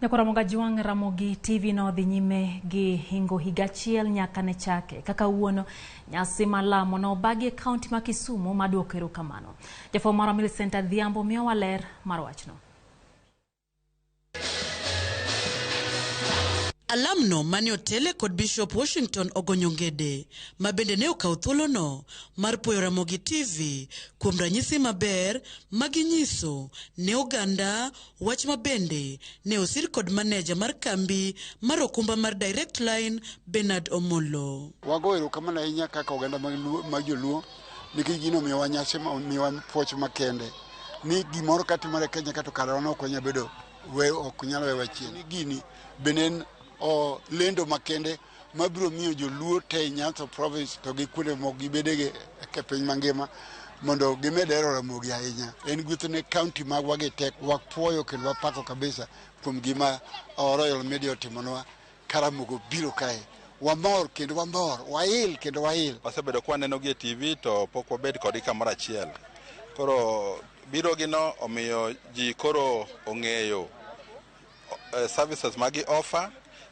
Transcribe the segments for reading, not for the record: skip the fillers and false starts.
Nyakwar Jwang' Ramogi TV nodhi nyime gi hingo higa achiel nyaka ne chake. Kaka wuono, nyasi mar lamo nobagi e kaunti ma Kisumu maduoko erokamano. Jafwambo marwa Millicent Adhiambo miyowa ler mar wachno. Alamno mane otele kod Bishop Washington Ogonyo Ngede, ma bende ne okawo thuolono mar puoyo Ramogi TV kuom ranyisi maber ma ginyiso ne oganda wach ma bende ne osir kod maneja mar kambi mar okumba mar Direct Line Bernard Omollo. Wago erokamano ahinya kaka oganda mag joluo nikech gino omiyowa nyasi omiyowa puoch makende ni gimoro katimore Kenya ka to kare wan ok wanyal bedo we ok nyal wewa chien. Gini bende en lendo makende mabiro miyo joluo te Nyanza province to gi kuonde moko gibedege e piny mangima mondo gimed hero Ramogi ahinya. En gweth ne county magwa gi te wapuoyo kendo wapako kabisa kuom gima Royal Media otimonwa ka Ramogi obiro kae. Wamor kendo wamor, wail kendo wail. Wasebedo ka waneno gi e TV to pok wabed kodgi kamoro achiel. Koro biro gi no omiyo ji koro ong'eyo services ma gi offer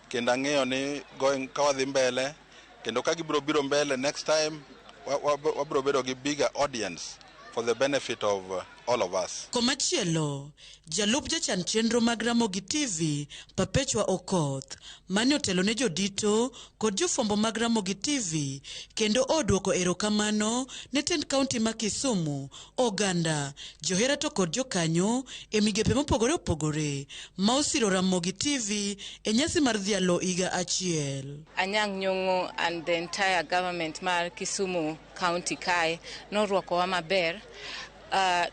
kendo ang'eyo ni going ka wadhi mbele kendo ka gibiro biro mbele next time wabiro bedo gi bigger audience for the benefit of all of us. Komachielo, jalup jachan chenro mag Ramogi TV, Perpetua Okoth, mane otelo ne jodito kod jofwambo mag Ramogi TV, kendo oduoko erokamano ne tend kaunti ma Kisumu, oganda, johera to kod jokanyo e migepe mopogore opogore ma osiro Ramogi TV e nyasi mar dhialo higa achiel. Anyang' Nyong'o and the entire government mar Kisumu County kae norwakowa maber.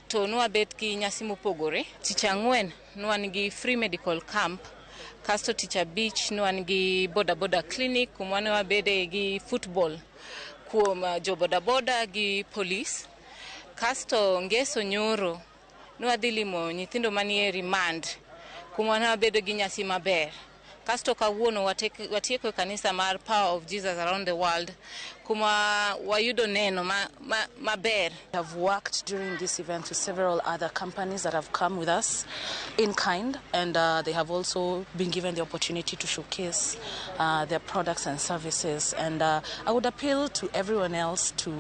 To nwabet gi nyasi mopogore. Tich ang'wen nwan gi free medical camp, kasto tich abich nwan gi boda boda clinic kuma ne wabede gi football kuom jo boda boda gi police. Kasto ngeso nyoro nwadhi limo nyithindo manie remand kuma ne wabedo gi nyasi maber. Kasto kawuono watieko e kanisa mar Power of Jesus Around the World kuma wayudo neno maber. I've worked during this event with several other companies that have come with us in kind, and they have also been given the opportunity to showcase their products and services. And I would appeal to everyone else to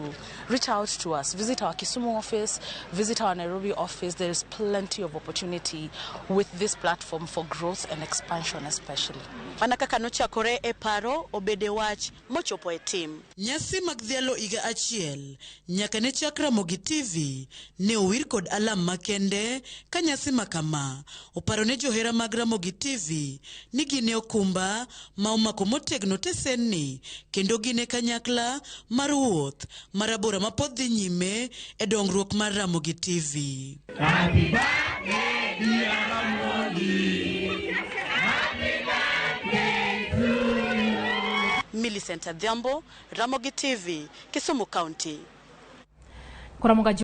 reach out to us, visit our Kisumu office, visit our Nairobi office. There is plenty of opportunity with this platform for growth and expansion especially. Mana kaka nochakore e paro obede wach mochopo e tim. Nyasi mag dhialo higa achiel nyaka ne chak Ramogi TV ne owir kod alam makende ka nyasi makama oparo ne johera mag Ramogi TV ni gin e okumba ma omako motegno tesenni kendo gin e kanyakla mar wuoth marabora mapod dhi nyime e dongruok mar Ramogi TV. Happy birthday, dear Ramogi. Happy birthday to you. Millicent Adhiambo, Ramogi TV, Kisumu County. Kuramoga.